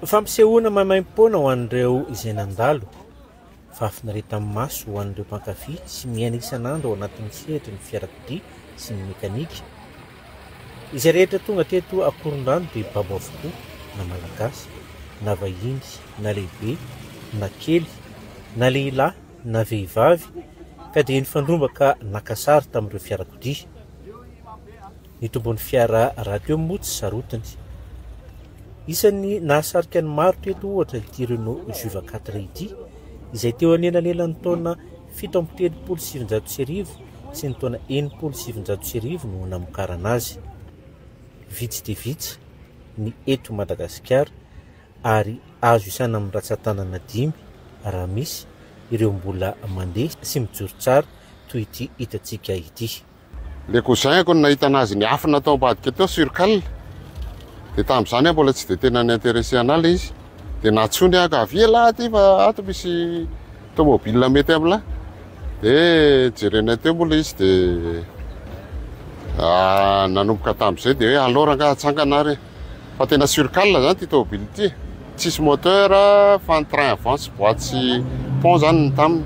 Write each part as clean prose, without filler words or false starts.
Fampisehoana maimaimpoana ho an'ireo izay nandalo, fahafinaretan'ny maso ho an'ireo mpankafy sy miaina isan'andro ao anatin'ny sehatry ny fiarakodia sy ny mekanika. Izay rehetra tonga teto Akorondrano dia babo avokoa, na Malagasy, na vahiny, na lehibe, na kely, na lehilahy, na vehivavy, ka dia nifandrombaka naka sary tamin'ireo fiarakodia. Ny tompon'ny fiara rahateo moa tsy sarotiny. Isan'ny nahasarika ny maro teto ohatra ity Renault Juva quatre ity, izay teo anelanelan'ny taona 1937 sy ny taona 1960 no namokarana azy. Vitsy dia vitsy ny eto Madagasikara ary azo isaina amin'ny ratsan-tanana dimy raha misy ireo mbola mandeha sy mijoro tsara toy ity hitantsika ity. Le cousin-ko no nahita anazy niafina tao ambadika teo sur cale, de tamin'izany aho mbola tsy de tena ni-intéresser anah le izy, de nantsoiny aho ka avia lah aty fa ato misy tomobile mety amin'lah, de jerenay teo moa le izy de nanomboka tamin'izay de hoe alou rangaha atsangana ary e, fa tena sur cale zany ty tomobile ty e, tsisy moteur fa ny train avant sy boite sy pont zany ny taminy.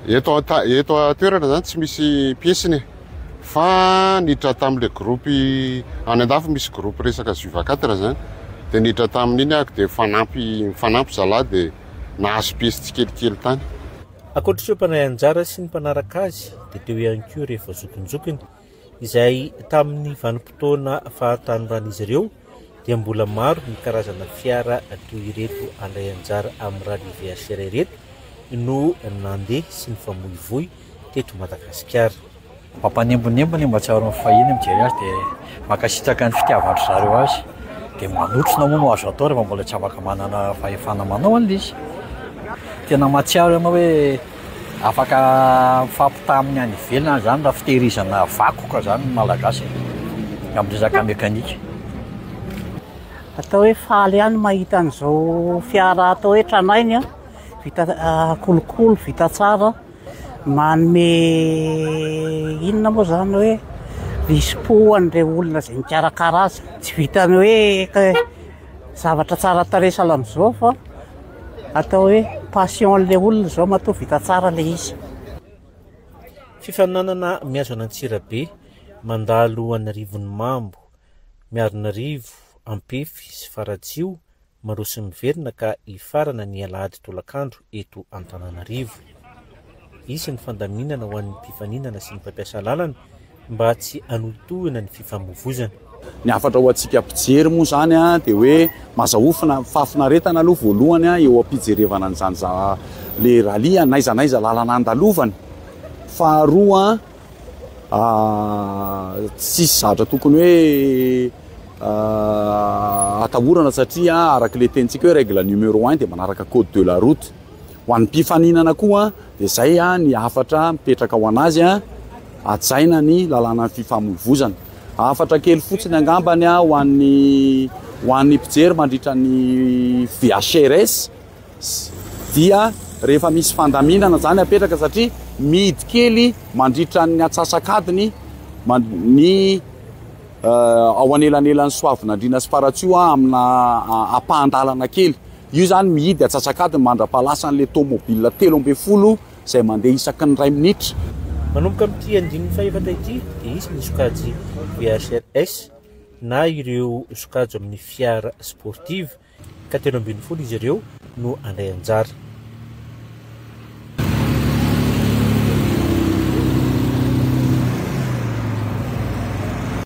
Eto eto an-toerana zany tsy misy piesiny e, fa niditra tamin'le groupe any andafy misy groupe resaka Juva 4 zany, de niditra tamin'iny aho de mifanampy mifanampy zalahy de nahazo piesy tsikelikely tany. Ankoatr'ireo mpandray anjara sy ny mpanaraka azy dia teo ihany koa ireo efa zokinjokiny izay tamin'ny vanim-potoana fahatanoran'izy ireo dia mbola maro ny karazana fiara toy ireto handray anjara amin'ny Rallye VHR ireto no nandeha sy nifamoivoy teto Madagasikara. Mampanembonembona io mahatsiaro ny fahiny mijery azy dia mankasitraka ny fitiavan-dry zareo azy dia manotrona moa no azo atao rehefa mbola tsy afaka manana fahefana manao an'ilay izy. Tena mahatsiaro ianao hoe Afaka mifampitaha amin'ny any ivelany zany raha fitehirizana vakoka zany ny Malagasy e, amin'ny resaka mekanika. Atao hoe faly ihany mahita an'izao fiara atao hoe tranainy an, vita kolokolo, vita tsara, manome inona moa zany hoe risi-po ho an'ireo olona izay nikarakara azy. Tsy vitan'ny hoe zavatra tsara tarehy sahala amin'izao fa Atao hoe passion an'ilay olona izao matoa vita tsara ilay izy. Fifaninanana mihazo an'Antsirabe, mandalo an'Arivonimamo, Miarinarivo, Ampefy sy Faratsiho, mandroso sy miverina ka hifarana ny alahady tolakandro eto Antananarivo. Hisy ny fandaminana ho an'ny mpifaninana sy ny mpampiasa lalana mba tsy hanohintohina ny fifamoivoizana. Ny hafatra ho antsika mpijery moa izany dia hoe mazahoa fahafinaretana aloha voalohany eo am-pijerevana an'izany le rallye n'aiza n'aiza lalana andalovany. Faharoa tsisy zavatra tokony hoe atahorana satria araka ilay tenintsika hoe règle numéro un dia manaraka code de la route. Ho an'ny mpifaninana koa dia izay ny hafatra mipetraka ho an'azy, hajaina ny lalànan'ny fifamoivozana. Hafatra kely fotsiny angambany ho an'ny ho an'ny mpijery mandritra ny VHRS dia rehefa misy fandaminana izany apetraka satria mihidy kely mandritra ny atsasak'adiny ny ao anelanelan'ny Soavinandriana sy Faratsiho amina ampahan-dalana kely. Io izany mihidy atsasak'adiny mandra-pahalasan'ilay tomobile 13 izay mandeha isaky ny iray minitra. Manomboka amin'ity andininy fahefatra ity dia hisy ny sokajy VHRS na ireo sokajy amin'ny fiara sportive ka 13 izy ireo no handray anjara.